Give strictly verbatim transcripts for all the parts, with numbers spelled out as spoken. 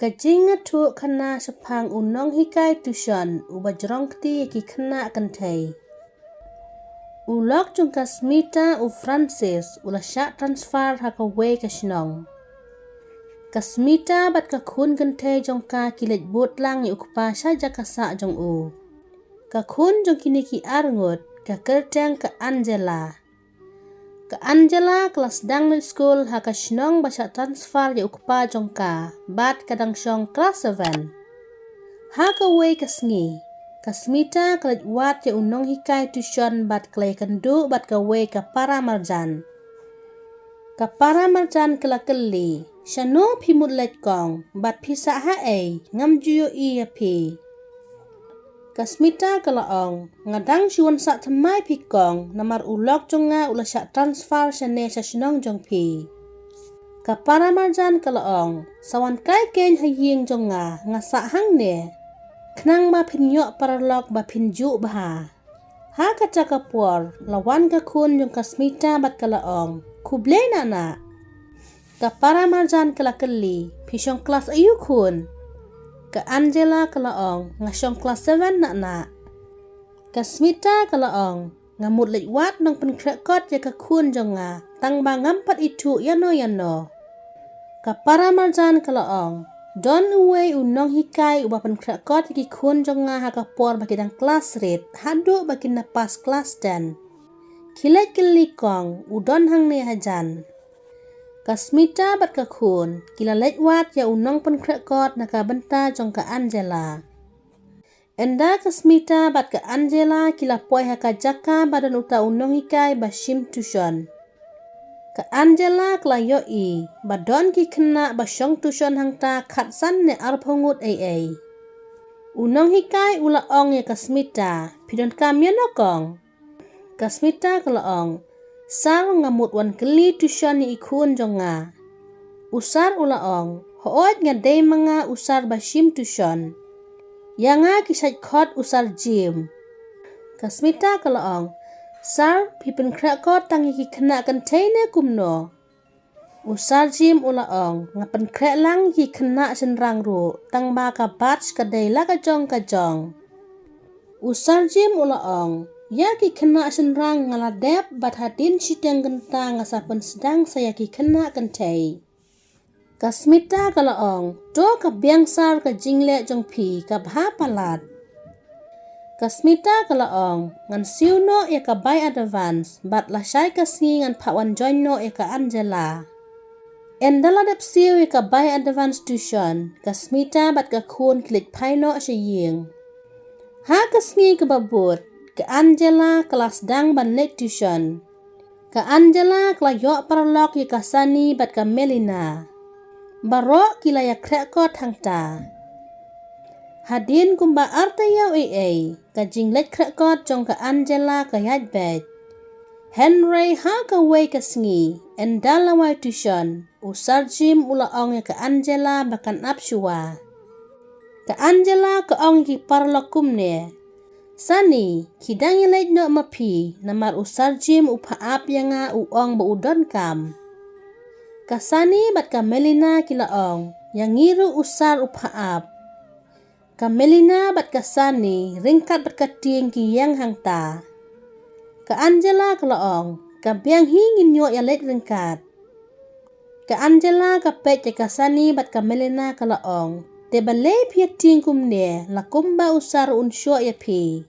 Ka jingïathuh khana shaphang u nonghikai tuition uba jrong kti ïa ki khynnah kynthei. U lok jong ka Smita, u Francis, u la shah transfer ha kawei ka shnong. Ka Smita bad ka khun kynthei jong ka ki leit bud lang ïa u kpa sha jaka sah jong u. Ka khun jong kine ki arngut ka kyrteng ka Angela. Ka Angela ka la sdang leit skul ha ka shnong ba shah transfer ïa u kpa jong ka bad ka dang shong klas seven. Ha kawei ka sngi, ka Smita ka leit wad ïa u nonghikai tuition bad ka la ïakynduh bad kawei ka para marjan. Ka para marjan ka la kylli, "Shano phi mut leit kong, bad phi sah haei, ngam ju ïohi ïa phi?" Ka Smita ka la ong, "Nga dang shu wan sah thymmai phi kong, namar u lok jong nga u la shah transfer shane sha shnong jong phi." Ka para marjan ka la ong, "Sa wan kai keiñ ha ïing jong nga, nga sah hangne, khnang ba phin ïoh paralok ba phin juh bha." Ha kata ka por la wan ka khun jong ka Smita bad ka la ong, "Khublei nah nah." Ka para marjan ka la kylli, "Phi shong klas aïu khun?" Ka Angela ka la ong, "Nga shong klas seven nah nah." Ka Smita ka la ong, "Nga mut leit wad nongpynkhreh kot ïa ka khun jong nga, tang ba ngam pat ithuh ïano ïano." Ka para marjan ka la ong, "Don uwei u nonghikai uba pynkhreh kot ïa ki khun jong nga ha ka por ba ki dang klas eight, haduh ba kin da pass klas ten. Khie leit kylli kong, u don hangne hajan." Ka Smita bad ka khun ki la leit wad ïa u nongpynkhreh kot na ka bynta jong ka Angela. Ynda ka Smita bad ka Angela ki la poi ha ka jaka ba don uta u nonghikai ba shim tuition, ka Angela ka la ïohi ba don ki khynnah ba shong tuition hangta khatsan ne arphew ngut ei ei. U nonghikai u la ong ïa ka Smita, "Phi donkam ïano kong?" Ka Smita ka la ong, "Sir, nga mut wan kylli tuition ïa i khun jong nga." U sir u la ong, "Hooid, nga dei ma nga u sir ba shim tuition. Ïa nga ki shait khot u sir Jim." Ka Smita ka la ong, "Sir, phi pynkhreh kot tang ïa ki khynnah kynthei ne kumno?" U sir Jim u la ong, "Nga pynkhreh lang ïa ki khynnah shynrang ruh, tang ba ka batch ka dei la ka jong ka jong." U sir Jim u la ong, "Ïa ki khynnah shynrang nga la dep, bad hadien shiteng kynta nga sa pynsdang sa ïa ki khynnah kynthei." Ka Smita ka la ong, "To ka biang sir, ka jingleh jong phi ka bha palat." Ka Smita ka la ong, "Ngan siew noh ïa ka bai advance, bad lashai ka sngi ngan phah wan join noh ïa ka Angela." Ynda la dep siew ïa ka bai advance tuition, ka Smita bad ka khun ki leit phai noh sha ïing. Ha ka sngi kaba bud, ka Angela ka la sdang ban leit tuition. Ka Angela ka la ïoh paralok ïa ka Sani bad ka Melina. Baroh ki la ïakhreh kot hangta. Hadien kumba arta ïew ei ei, ka jingleit khreh kot jong ka Angela ka ïaid beit. Hynrei ha kawei ka sngi, ynda la wai tuition, u sir Jim u la ong ïa ka Angela ba kan ap shuwa. Ka Angela ka ong ïa ki paralok kumne, "Sani, khie dang ïaleit noh ma phi, namar u sir Jim u phah ap ïa nga, u ong ba u donkam." Ka Sani bad ka Melina ki la ong, "Ïa ngi ruh u sir u phah ap." Ka Melina bad ka Sani ryngkat bad ka Tieng ki ïeng hangta. Ka Angela ka la ong, "Ka biang hi, ngin ïoh ïaleit ryngkat." Ka Angela ka peit ïa ka Sani bad ka Melina ka la ong, "Te balei phi ïa tieng kumne, la kumba u sir un shoh ïa phi."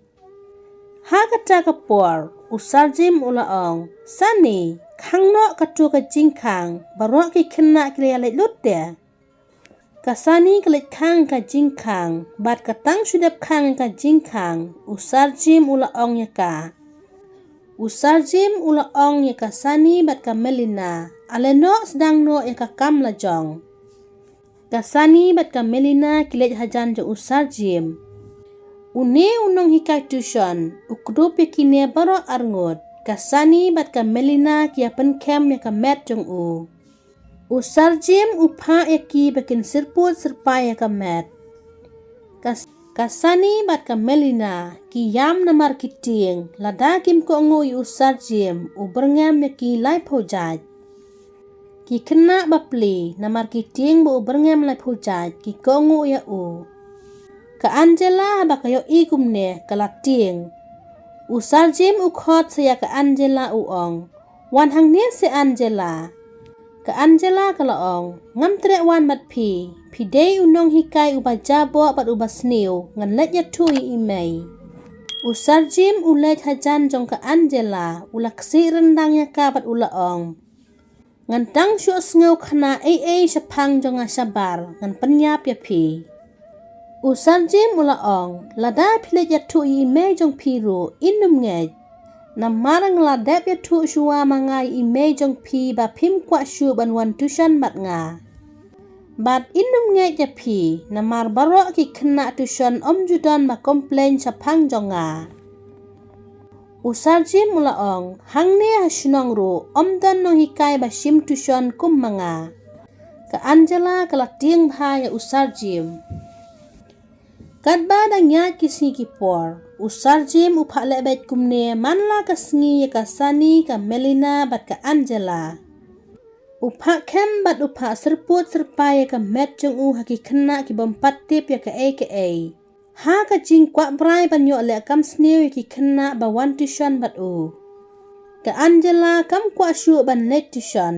Ha kata ka por, u sir Jim u la ong, "Sani, khang noh katto ka jingkhang, baroh ki khynnah ki la ïaleit lut te." Ka Sani ka leit khang ka jingkhang, bad ka tang shu dep khang ka jingkhang, u sir Jim u la ong ïa ka. U sir Jim u la ong ïa ka Sani bad ka Melina, "Ale noh sdang noh ïa ka kam la jong." Ka Sani bad ka Melina ki leit hajan jong u sir Jim. Une u nonghikai tuition u kdup ïa kine baroh arngut, ka Sani bad ka Melina ki ïa pynkhem ïa ka maths jong u. U sir Jim u phah ïa ki ba kin syrpud syrpai ïa ka maths. Ka, ka Sani bad ka Melina ki ïam namar ki tieng, lada kim kohnguh ïa u sir Jim, u byrngem ïa ki laiphew jait. Ki khynnah ba pli, namar ki tieng ba u byrngem laiphew jait, ki kohnguh ïa u. Ka Angela haba ka ïohi kumne, ka la tieng. U Sir Jim u khot sa ïa ka Angela u ong, "Wan hangne se Angela." Ka Angela ka la ong, "Ngam treh wan bad phi, phi dei u nonghikai uba jaboh bad uba sniew, ngan leit ïathuh ïa i mei." U Sir Jim u leit hajan jong ka Angela, u la ksih ryndang ïa ka bad u la ong, "Ngan tang shu sngew khana ei ei shaphang jong nga shabar, ngan pynïap ïa phi." U Sir Jim u la ong, "Lada phi leit ïathuh ïa i mei jong phi ruh, in ym ngeit. Namar nga la dep ïathuh shuwa ma nga ïa i mei jong phi ba phim kwah shuh ban wan tuition bad nga. Bad in ym ngeit ïa phi, namar baroh ki khynnah tuition ym ju don ba complain shaphang jong nga." U Sir Jim u la ong, "Hangne ha shnong ruh, ym don nonghikai ba shim tuition kum ma nga." Ka Angela ka la tieng bha ïa u Sir Jim. Katba dang ïaid ki sngi ki por, u Sir Jim u phah leh beit kumne man la ka sngi ïa ka Sunny, ka Melina bad ka Angela. U phah khem bad u phah syrpud syrpai ïa ka met jong u ha ki khynnah ki bym pat tip ïa kaei kaei. Ha ka jingkwah brai ban ïoh leh kam sniew ïa ki khynnah ba wan tuition bad u. Ka Angela kam kwah shuh ban leit tuition.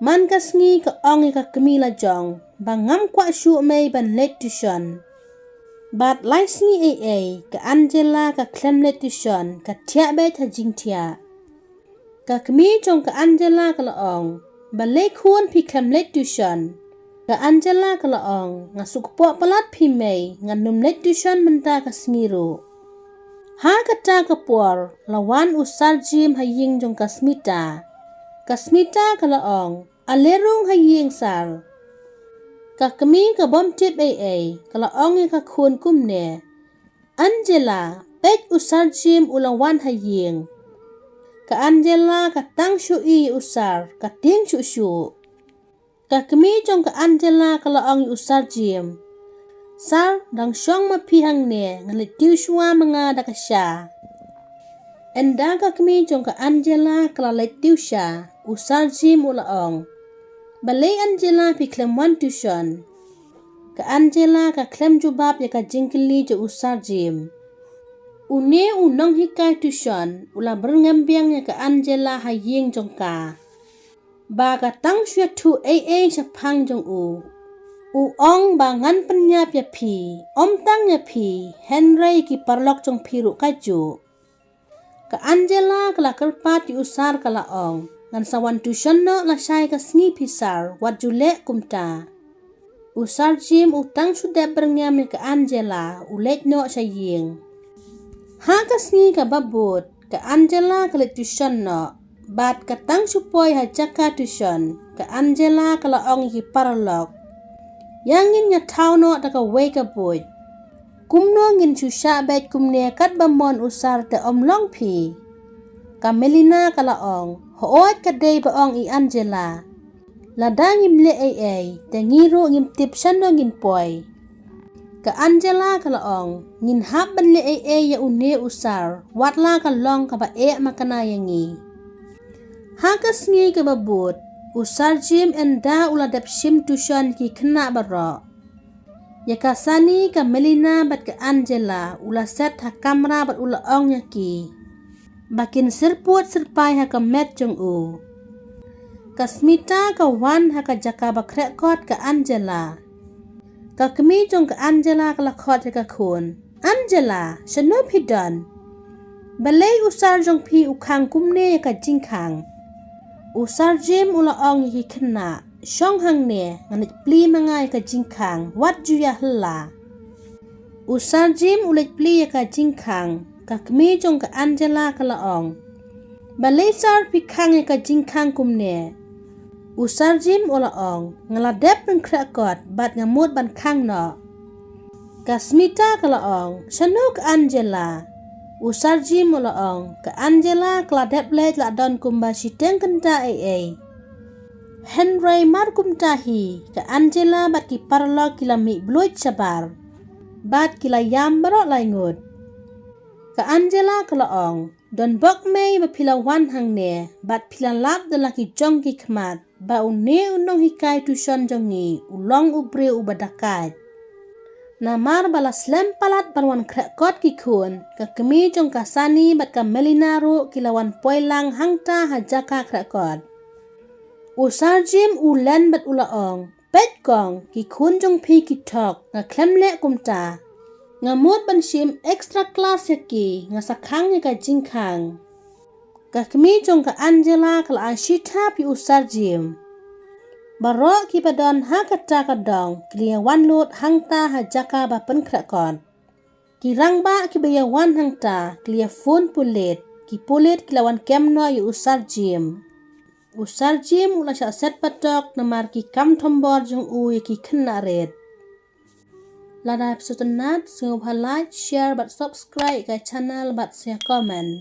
Man ka sngi ka ong ïa ka kmie la jong, ba ngam kwah shuh mei ban leit tuition. Bad lai sngi ei ei, ka Angela ka khlem leit tuition, ka thiah beit ha jingthiah. Ka kmie jong ka Angela ka la ong, "Balei khun phi khlem leit tuition?" Ka Angela ka la ong, "Nga suk poh palat phi mei, ngan ym leit tuition mynta ka sngi ruh." Ha kata ka por, la wan u Sir Jim ha ïing jong ka Smita. Ka Smita ka la ong, "Ale rung ha ïing Sir." Ka kmie ka bym tip ei ei, ka la ong ïa ka khun kumne, "Angela, peit u Sir Jim u la wan ha ïing." Ka Angela ka tang shu i u Sir, ka tieng shuh shuh. Ka kmie jong ka Angela ka la ong ïa u Sir Jim, "Sir, dang shong ma phi hangne, ngan leit tiew shuwa ma nga da ka sha." Ynda ka kmie jong ka Angela ka la leit tiew sha, u Sir Jim u la ong, "Balei Angela phi khlem wan tuition?" Ka Angela ka khlem jubab ïa ka jingkylli jong u Sir Jim. Une u nonghikai tuition u la byrngem biang ïa ka Angela ha ïing jong ka, ba ka tang shu ïathuh ei ei shaphang jong u. U ong ba ngan pynïap ïa phi, ym tang ïa phi, hynrei ki paralok jong phi ruh kajuh. Ka Angela ka la kyrpad ïa u Sir ka la ong, "Ngan sa wan tuition noh lashai ka sngi phi Sir, wat ju leh kumta." U Sir Jim u tang shu dep byrngem ïa ka Angela, u leit noh sha ïing. Ha ka sngi kaba bud, ka Angela ka leit tuition noh. Bad ka tang shu poi ha jaka tuition, ka Angela ka la ong ïa ki paralok, "Ïa ngin ïa thaw noh da kawei ka buit. Kumno ngin shu shah beit kumne katba mon u Sir te ym long phi?" Ka Melina ka la ong, "Hooid ka dei ba ong i Angela. Lada ngim leh ei ei, te ngi ruh ngim tip shano ngin poi." Ka Angela ka la ong, "Ngin hap ban leh ei ei ïa une u Sir, wat la ka long kaba eh makna ïa ngi." Ha ka sngi kaba bud, u Sir Jim ynda u la dep shim tuition ki khynnah baroh. Ïa ka Sunny, ka Melina bad ka Angela u la set ha kamra bad u la ong ïa ki ba kin syrpud syrpai ha ka met jong u. Ka Smita ka wan ha ka jaka ba khreh kot ka Angela. Ka kmie jong ka Angela ka la khot ïa ka khun, "Angela, shano phi don? Balei u Sir jong phi u khang kumne ïa ka jingkhang?" U Sir Jim u la ong ïa ki khynnah, "Shong hangne, ngan leit plie ma nga ïa ka jingkhang, wat ju ïa hella." U Sir Jim u leit plie ïa ka jingkhang. Ka kmie jong ka Angela ka la ong, "Balei Sir phi khang ïa ka jingkhang kumne?" U Sir Jim u la ong, "Nga la dep pynkhreh kot bad nga mut ban khang noh." Ka Smita ka la ong, "Shano ka Angela?" U Sir Jim u la ong, "Ka Angela ka la dep leit la don kumba shiteng kynta ei ei. Hynrei mar kumta hi, ka Angela bad ki paralok ki la mih bluit shabar, bad ki la ïam baroh lai ngut." Ka Angela ka la ong, Don bok mei ba phi la wan hangne, bad phi la lap da la ki jong ki khmat, ba une u nonghikai tuition jong ngi, u long u briew uba dakaid. Namar ba la slem palat ban wan khreh kot ki khun, ka kmie jong ka Sani bad ka Melina ruh ki la wan poi lang hangta ha jaka khreh kot. U Sir Jim u len bad u la ong, "Peit kong, ki khun jong phi ki thok, nga khlem leh kumta. Nga mut ban shim extra class ïa ki, nga sa khang ïa ka jingkhang." Ka kmie jong ka Angela ka la ai shi thap ïa u Sir Jim. Baroh kiba don ha kata ka dong, ki la ïa wan lut hangta ha jaka ba pynkhreh kot. Ki rangbah kiba ïa wan hangta, ki la ïa phone pulit, ki pulit ki la wan kem noh ïa u Sir Jim. U Sir Jim u la shah set patok namar ki kam thombor jong u ïa ki khynnah rit. Lada phi sngewtynnat, sngewbha like, share bad subscribe ka channel bad sa comment.